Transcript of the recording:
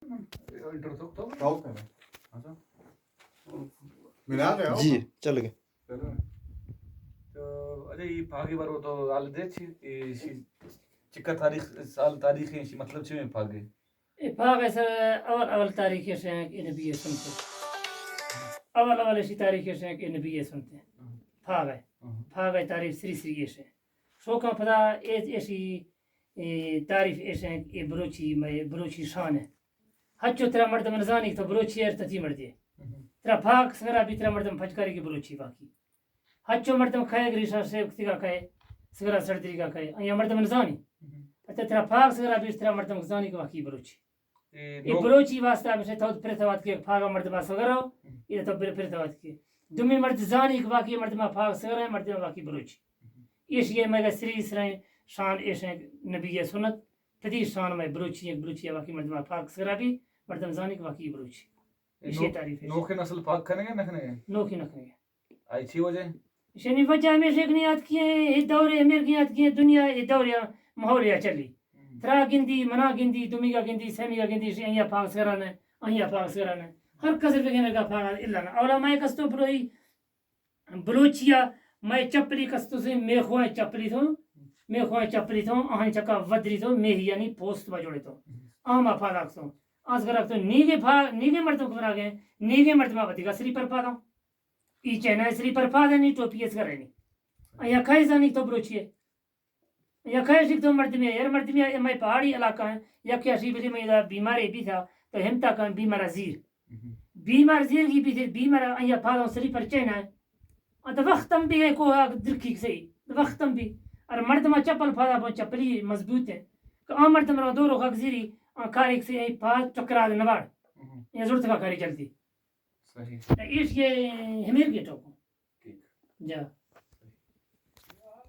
انٹرو تو تو تو کرے۔ اچھا۔ ملا گیا۔ جی، چل گئے۔ چلو۔ تو اچھا، یہ پاگے بارو تو حال دے چی، یہ شی چکا تاریخ، سال تاریخ ہے، شی مطلب چی میں پاگے؟ اے پاگ ءِ سر اول اول تاریخ ایش ایں کہ اے نبی ءِ سنت۔ اول اول ایشی تاریخ ایش ایں کہ اے نبی ءِ سنت۔ پاگ ءِ۔ پاگ ءِ تاریخ سری سری ایش ایں۔ شوکاں پدا اے، ایشی، اے، تعریف ایش ایں کہ اے بلوچی، مئے بلوچی شان ایں۔ ہچو ترا مردم نزانی کہ تو بلوچی ئے، تتی مردے۔ ترا پاگ سگرا بی، ترا مردم پجکاری کہ بلوچی واقعی۔ ہچو مردم کئے گریشا سے وقتیگا کئے، سگرا سردریگا کئے، آیا مردم نزانی۔ پتہ ترا پاگ سگرا بیش ترا مردم زانی کہ واقعی بلوچی۔ اے اے نو- بلوچی واسطہ ہمیشہ تو پر توات کہ پاگا مردم سگرا، اے تو پر، پر توات کہ۔ دومی مرد زانی کہ واقعی مردم پاگ سگرا، مردم واقعی بلوچی۔ ایش یہ مگا سری سرائیں شان ایش ایں نبی ءِ سنت، پدی شان میں بلوچی ایں، بلوچی واقعی مردم پاگ سگرا بی، مردم زانی کہ واقعی بلوچی۔ ایشی نو-، تعریف ہے۔ نوکیں نسل پاک کنگے نہ کنگے؟ نوکیں نہ کنگے۔ آئی چی وجہ ہے؟ ایشانی وجہ ہمیش ایں کہ نیاتکی ایں، اے دور ہمیر نیاتکی ایں، دنیا اے دور یا ماحول یا چلی۔ ترا گندی، منا گندی، دومیگا گندی، سیمیگا گندی، شی آیا پاگ سگران ایں، آیا پاگ سگران ایں۔ ہر کس بگندے گا پاگ الا نہ۔ اولا مئے کس تو بلوئی بلوچیا، مئے چپلی کس تو سے میخوائیں چپلی تو، میخوائیں چپلی تو، آہن چکا ودری تو، میہ یعنی پوست با جوڑے تو۔ آما پاگا کسو۔ آز گرا تو نیگے پا، نیگے مردم کو گرا گئے، نیگے مردم آ وتی گسری پر پاگا۔ ای چینہ سری پر پاگا نی، ٹوپی اس گرے نی۔ آیا کئی زانی تو بلوچی ئے؟ یا کئی شک تو مردمی ئے، یار مردمی ئے، مئے پہاڑی علاقہ ایں، یا کیا شی بلی مئے دا بیمارے بیتا، تو ہمتا کن بیمارا زیر۔ بیمار زیر کی بیتے، بیمارا آیا پاگا سری پر چینہ ایں۔ آ تو وقت ہم بی اے کو درکی سے، وقت ہم بی۔ اور مردما چپل پادا بو چپلی مضبوط ایں۔ کہ آ مردم را دو رو غگ زیری، آ کاری سے اے پا چکرا نواڑ۔ یا زورت کا کاری جلدی۔ صحیح۔ ایش یہ ہمیر گیٹو کو۔ ٹھیک۔ جا۔